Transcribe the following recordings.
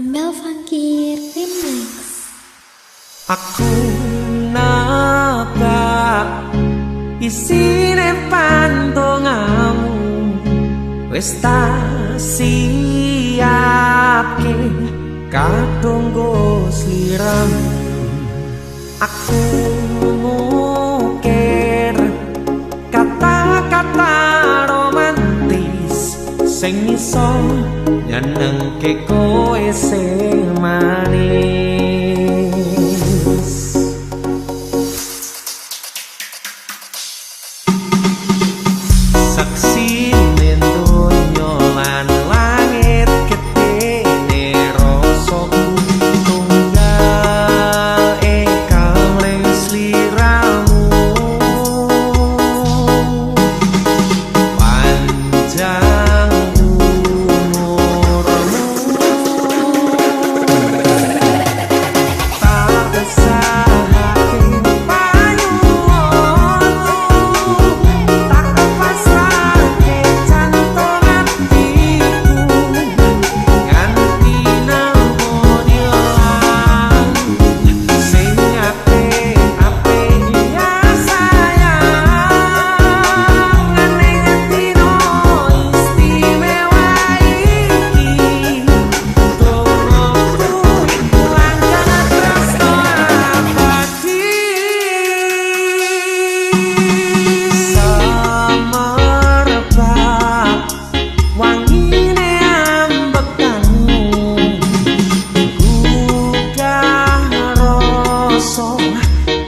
Amel Funky Remix. Aku nabrak isine pantongamu, wis tak siapke kadung go sliramu. Aku ngukir kata-kata romantis sing iso nyenengke kowe sing manis. Saksi donya lan langit gedene rasaku tunggal ing sliramu. Panjang umurmu tak usahake panyuwunmu, tak pasrahke jantung atiku nganti nemoni ilang sing apik-apik ya sayang. Ning dino istimewa iki dongoku langgeng tresno abadi. Semerbak wangine ambekanmu, gugah rasa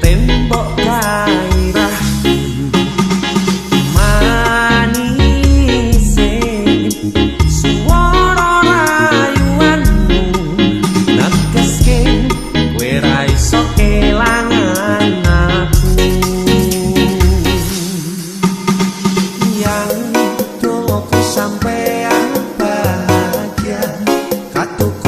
tembok gairah manise swara rayuanmu negeske kowe ra iso kelangan aku. Yang dongoku sampean bahagia katuku.